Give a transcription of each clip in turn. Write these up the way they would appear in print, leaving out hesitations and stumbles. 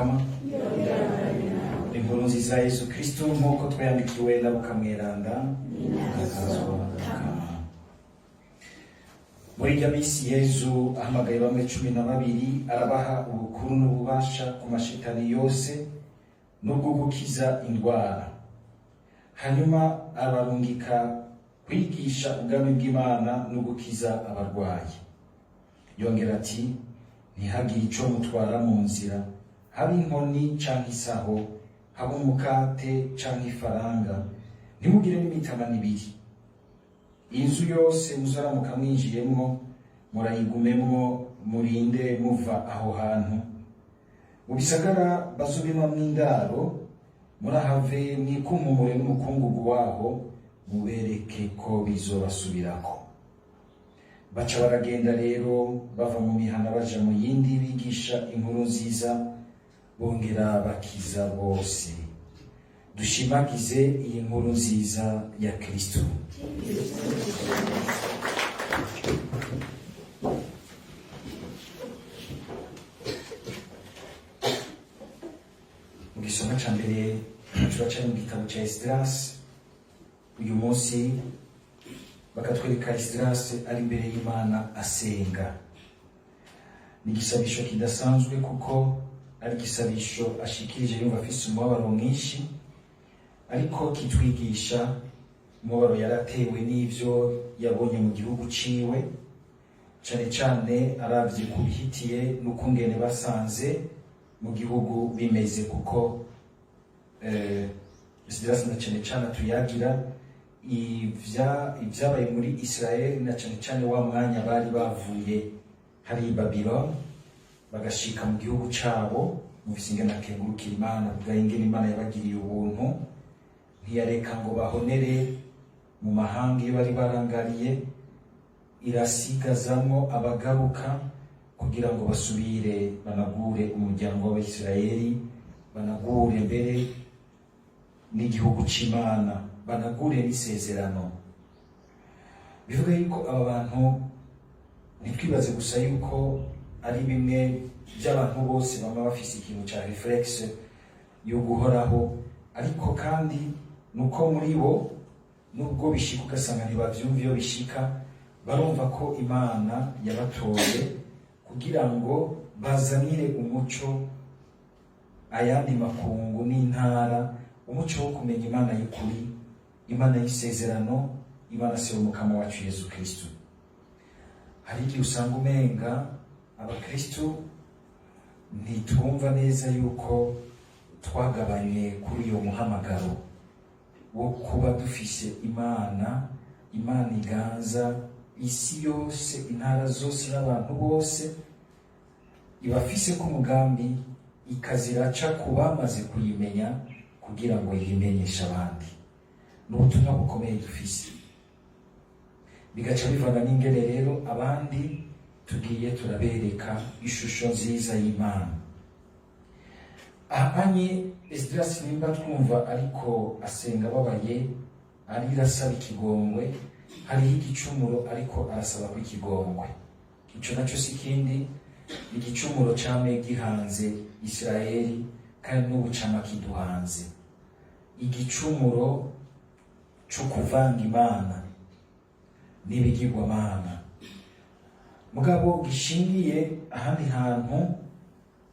Mukama. Inkuru nziza ya Yesu Kristo nk'uko twayandikiwe na Luka Mweranda. Akazwa Mukama. Muri irya minsi Yezu ahamagaye bamwe 12, arabaha ubukuru n'ububasha ku mashetani yose n'ubwo gukiza indwara. Hanyuma ararungika kwigisha ubwami bw'Imana no gukiza abarwayi. Yongera ati: "Ntihagire ico mutwara mu nzira, haba inkoni canke isaho, haba umukate canke ifaranga, ntimugire n'imitamana ibiri. Inzu yose muzaramuka mwinjiyemwo, murayigumemwo, murinde muva aho hantu. Mu bisagara bazobimamwo indaro, murahave mwikunkumure n'umukungugu waho, mubereke ko bizobasubirako." Baca baragenda rero, bava mu mihana baja mu yindi, bigisha inkuru nziza, bongera bakiza bose. Dushimagize iyi nkuru nziza ya Kristo. Mu gisoma ca mbere turacari mu gitabo ca Esdras. Uyu munsi bakatwereka Esdras ari imbere y'Imana asenga. Ni igisabisho kidasanzwe, kuko ari igisabisho ashikirije yumva afise umubabaro mwinshi, ariko kitwigisha umubabaro yaratewe n'ivyo yabonye mu gihugu ciwe, cane cane aravye ku bihitiye n'ukungene basanze mu gihugu bimeze, kuko Esdras na cane cane atuyagira ivyabaye muri Israel, na cane cane wa mwanya bari bavuye hari i Babylon bagashika mu gihugu cabo. Mufise ingene akengurukira Imana, kugira ingene Imana yabagiriye ubuntu, ntiyareka ngo bahonere mu mahanga iyo bari barangariye, irasigazamwo abagaruka kugira ngo basubire banagure umuryango w'Abayisiraheli, banagure mbere n'igihugu c'Imana, banagure n'isezerano. Bivuga yuko aba bantu, ntitwibaze gusa yuko ari bimwe by'abantu bose baba bafise ikintu ca réflexe yo guhoraho, ariko kandi nuko muri bo, nubwo bishika ugasanga ntibavyumva, iyo bishika barumva ko Imana yabatoye kugira ngo bazanire umuco ayandi makungu n'intara, umuco wo kumenya Imana y'ukuri, Imana y'isezerano, Imana se w'Umukama wacu Yezu Kristu. Hari igihe usanga umenga abakristu ntitwumva neza yuko twagabanywe kuri uyo muhamagaro wo kuba dufise Imana, Imana iganza isi yose, intara zose n'abantu bose, ibafise ko umugambi, ikaziraca ku bamaze kuyimenya kugira ngo yimenyeshe abandi. Ni ubutumwa bukomeye dufise. Bigaca bivana n'ingene rero abandi tugiye turabereka ishusho nziza y'Imana. Ahanye Esdras, nimba twumva ariko asenga ababaye, arira asaba ikigongwe, hariho igicumuro ariko arasaba ko ikigongwe. Ico naco si ikindi, igicumuro camye gihanze Isirayeli kandi n'ubu cama kiduhanze, igicumuro co kuvanga Imana n'ibigirwamana, mugabo gishingiye ahandi hantu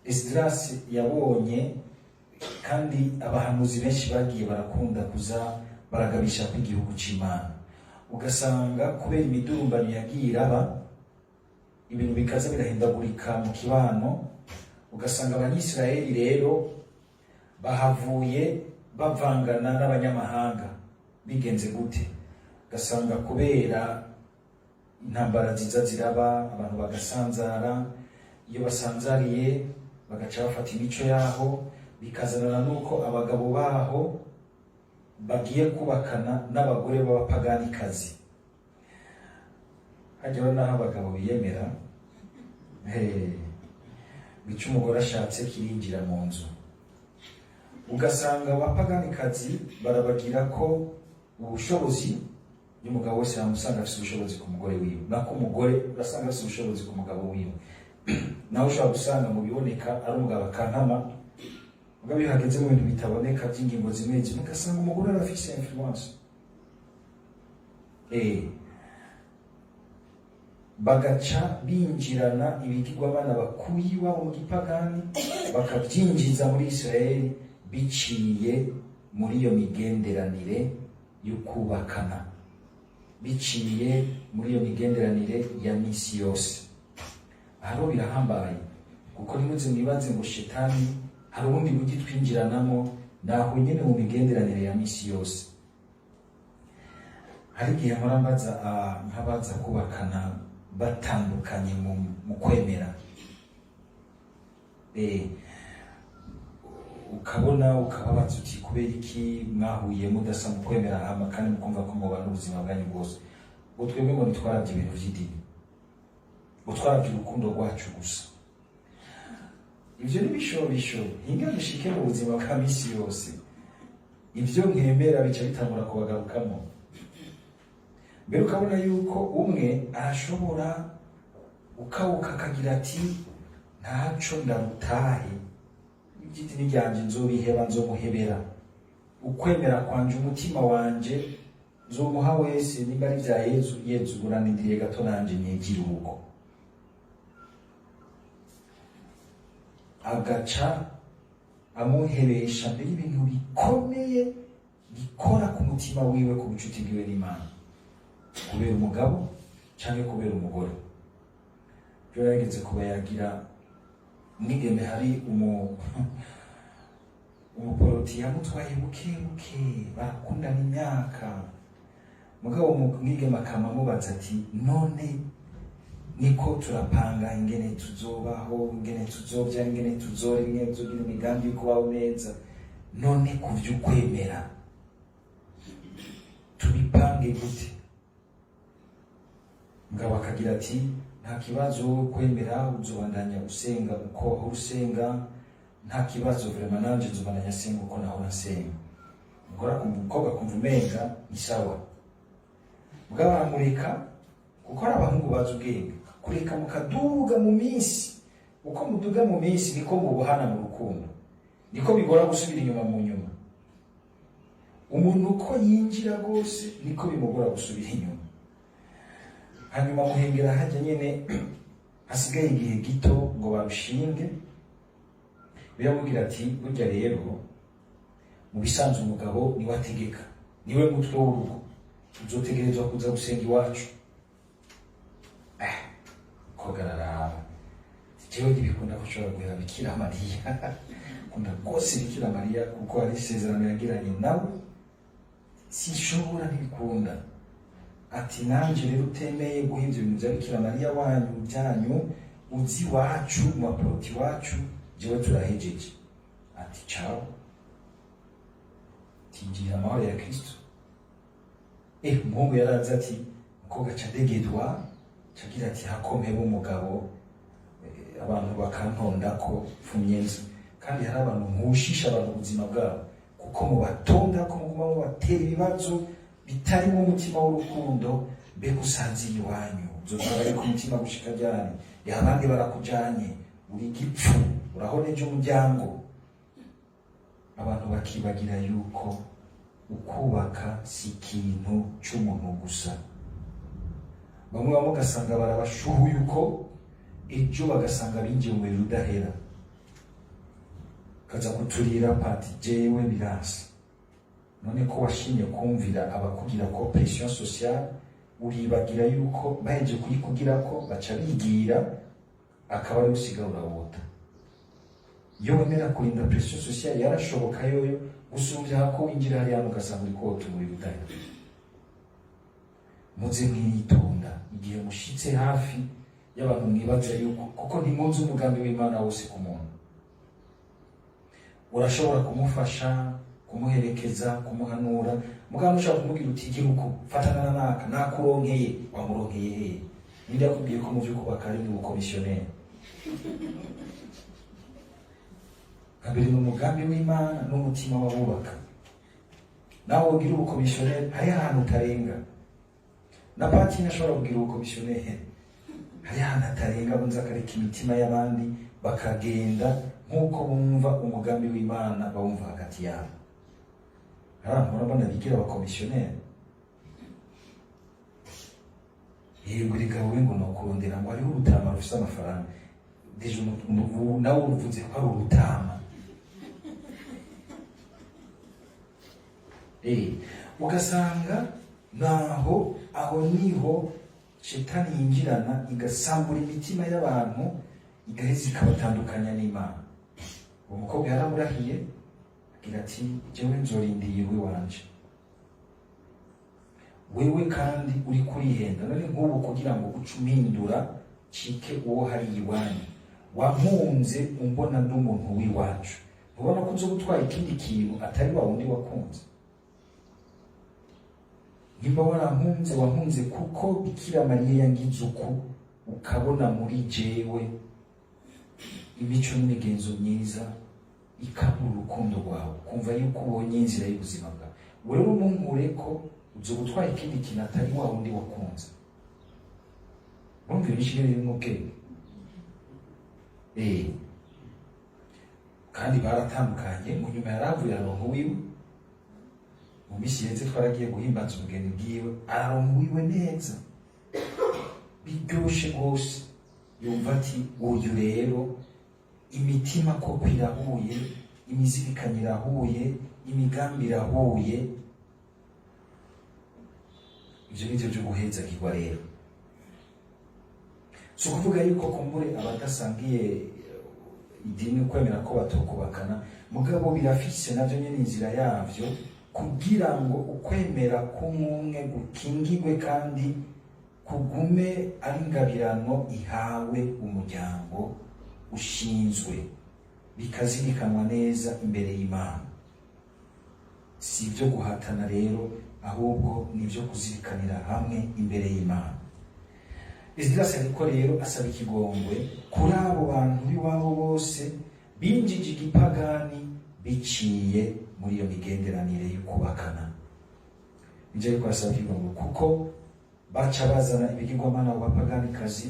Esdras yabonye, kandi abahanuzi benshi bagiye barakunda kuza baragabisha ko igihugu c'Imana, ugasanga kubera imidurumbanyo yagiye iraba, ibintu bikaza birahindagurika mu kibano, ugasanga Abanyisirayeli rero bahavuye bavangana n'abanyamahanga. Bigenze gute? Ugasanga kubera intambara ziza ziraba, abantu bagasanzara. Iyo basanzariye, bagaca bafata imico yaho, bikazanana n'uko abagabo baho bagiye kubakana n'abagore b'abapaganikazi. Hajyaho n'aho abagabo biyemera, bica umugore ashatse kirinjira mu nzu, ugasanga abapaganikazi barabagira ko ubushobozi. Y'umugabo wese yamusanga afise ubushobozi ku mugore wiwe, nako umugore urasanga afise ubushobozi ku mugabo wiwe. Nawe ushobora gusanga mu biboneka ari umugabo akankama, mugabo iyo hageze mu bintu bitaboneka by'ingingo zimwe zimwe, ugasanga umugore arafise influence. Bagaca binjirana ibigirwamana bakuye iwabo mu gipagani, bakabyinjiza muri Israeli biciye muri iyo migenderanire yo kubakana, biciye muri iyo migenderanire ya misi yose. Aho birahambaye, kuko ntimuze mwibaze ngo shetani hari ubundi buryo twinjiranamo, naho nyene mu migenderanire ya misi yose. Hari igihe mpora mbaza nk'abaza kubakana batandukanye mu kwemera, ukabona ukababaza uti: "Kubera iki mwahuye mudasa mu kwemera, hama kandi mukumva ko mubana ubuzima bwanyu bwose?" Ngo: "Twebwe," ngo, "ntitwaravye ibintu vy'idini," ngo, "twaravye urukundo rwacu gusa." Ivyo ni bishobisho hinga dushike mu buzima bwa misi yose, ivyo mwemera bica bitangura kubagarukamo. Mbere ukabona yuko umwe arashobora ukawuka akagira ati: "Ntaco, ndarutahe iby'idini ryanje, nzobiheba, nzomuhebera ukwemera kwanje, umutima wanje nzomuha wese. Nimba ari vya Yezu, Yezu uranindiriye gato, nanje nigire urugo." Agaca amuhebesha mbere ibintu bikomeye bikora ku mutima wiwe, ku bucuti bwiwe n'Imana, kubera umugabo canke kubera umugore. Byo yarigeze kuba yagira umwigeme, hari umuporoti yamutwaye buke buke, barakundana imyaka. Mugabo umwigeme akama amubaza ati: "None niko turapanga ingene tuzobaho, ingene tuzovyara, ingene tuzora, ingene tuzogira imigambi yo kubaho neza, none kuvy'ukwemera tubipange gute?" Mugabo akagira ati: "Nta kibazo, kwemera uzobandanya usenga uko wahora usenga, nta kibazo vraiment, nanje nzobandanya senga uko nahora nsenga." Umugore akumva, umukobwa akumva umenga ni sawa. Mugabo aramureka, kuko ari abahungu bazi ubwenge. Kureka mukaduga mu minsi, uko muduga mu minsi niko mubohana mu rukundo, niko bigora gusubira inyuma. Mu nyuma umuntu uko yinjira rwose niko bimugora gusubira inyuma. Hanyuma muhengera hajya nyene hasigaye igihe gito ngo barushinge, biramubwira ati: "Burya rero mu bisanzwe umugabo niwe ategeka, niwe mutwe w'urugo, uzotegerezwa kuza gusenga iwacu." Kogararaba, jewe ntibikunda ko ushobora guhera Bikira Mariya. Kunda rwose Bikira Mariya, kuko hari isezerano yagiranye nawe, sinshobora, ntibikunda. Ati: "Nanje rero utemeye guha ivyo bintu vya Bikira Mariya wanyu byanyu, uzi iwacu mu baporoti iwacu, jewe turahejeje." Ati: "Ciao, tinjira amahoro ya Kristo." Umuhungu yaraza ati, umukobwa aca adegedwa, acagira ati: "Hakompeba umugabo, abantu bakantonda ko mfumye nzi." Kandi hari abantu nkushisha abantu ubuzima bwabo, kuko mubatonda ko muguma mubatera ibibazo bitarimo umutima w'urukundo. Mbega usanziye iwanyu, uzotwara ku mutima gushika ryari? Ya abandi barakujanye, uri gipfu, urahoneje umuryango. Abantu bakibagira yuko ukubaka si ikintu c'umuntu gusa. Bamwe bamwe ugasanga barabashuhuye uko, ejo bagasanga binjiye mu muriro udahera, kaza kuturira pati: "Jewe biranse." None ko washimye kumvira abakugira ko pression sociale, uribagira yuko baheje kuyikugira ko baca bigira, akaba ari usiga urawota. Iyo wemera kurinda pression sociale yarashoboka yoyo gusumvya ko winjira hariya ugasanga uri kota umuriro udahera. Muze mwitonda igihe mushitse hafi y'abantu mwibaza yuko, kuko ntimuzi umugambi w'Imana wose ku muntu. Urashobora kumufasha, kumuherekeza, kumuhanura, mugabo ushobora kumubwira uti: "Gira uku, fatana na naka, nakuronkeye." Wamuronkeye hehe? Ninde yakubwiye ko mu vy'ukubaka ari mu bukomisiyoneri? Kabiri ni umugambi w'Imana n'umutima w'abubaka. Nawe ugira ubukomisiyoneri, hariho ahantu utarenga. Na patine ashobora kugira ubukomisiyoneri. Hari ahantu atarenga, bunze akareka imitima y'abandi bakagenda nk'uko bumva umugambi w'Imana, bawumva hagati yabo. Hari abantu murabona bigira abakomisiyoneri, yego reka wowe ngo nokurondera ngo hariho urutama rufise amafaranga. Déjà nawe uvuze ko ari urutama. Ugasanga naho aho niho shetani yinjirana, igasambura imitima y'abantu, igaheza ikabatandukanya n'Imana. Uwo mukobwa yaramurahiye, agira ati: "Jewe nzorindiye iwanje, wewe kandi uri kurihenda. None nk'ubu kugira ngo uce umpindura cike uwo hariya iwanyu, wankunze umbona ndi umuntu w'iwacu, ntubona ko uza gutwara ikindi kintu atari wa wundi wakunze? Nimba warankunze, wankunze kuko Bikira Mariya yangize uku, ukabona muri jewe imico n'imigenzo myiza, ikabura urukundo rwawe, ukumva yuko ubonye inzira y'ubuzima bwawe. Wewe umunkure ko uza gutwara ikindi kintu atari wa wundi wakunze." Urumva ibishimwe birimo ubwenge. Kandi baratandukanye. Mu nyuma yaravuye aronka uwiwe. Mu minsi iheze twaragiye guhimbaza ubugeni bwiwe, araronka uwiwe neza, biryoshe rwose. Yumva ati: "Uyu rero imitima koko irahuye, imizirikanyo irahuye, imigambi irahuye." Ivyo nivyo vyo guhezagirwa. Rero si ukuvuga yuko kumbure abadasangiye idini, kwemera ko batokubakana, mugabo birafise navyo nyene inzira yavyo kugira ngo ukwemera k'umwe gukingirwe kandi kugume ari ingabirano ihawe umuryango ushinzwe, bikazirikanwa neza imbere y'Imana. Si ibyo guhatana rero, ahubwo ni ibyo kuzirikanira hamwe imbere y'Imana. Esdras ariko rero asaba ikigongwe kuri abo bantu b'iwabo bose binjije igipagani biciye muri iyo migenderanire y'ukubakana. Nibyo ariko asaba ikigongwe, kuko baca bazana ibigirwamana abo bapaganikazi,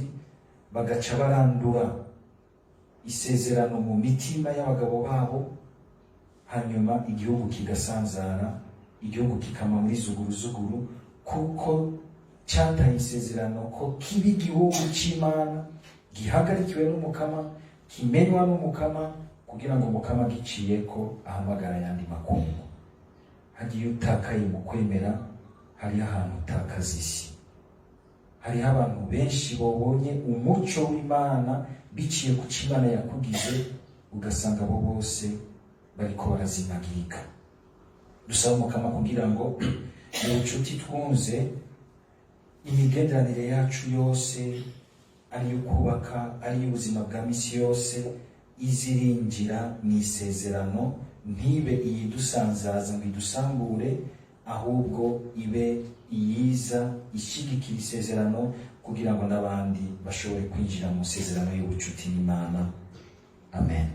bagaca barandura isezerano mu mitima y'abagabo babo, hanyuma igihugu kigasanzara, igihugu kikama muri zuguruzuguru, kuko cyataye isezerano ko kiba igihugu c'Imana gihagarikiwe n'Umukama, kimenywa n'Umukama, kugira ngo Umukama giciye ko ahamagara ayandi makungu. Hagiye utakaye mu kwemera, hariho ahantu utakaza isi. Hariho abantu benshi babonye umuco w'Imana biciye ku c'Imana yakugize, ugasanga abo bose bariko barazimagirika. Dusaba Umukama kugira ngo mu bucuti twunze, imigenderanire yacu yose, ari iyo kubaka, ari iy'ubuzima bwa misi yose, izirinjira mu isezerano, ntibe iyidusanzaza ngo idusambure, ahubwo ibe iyiza ishyigikira isezerano kugira ngo n'abandi bashobore kwinjira mu isezerano y'ubucuti n'Imana. Amen.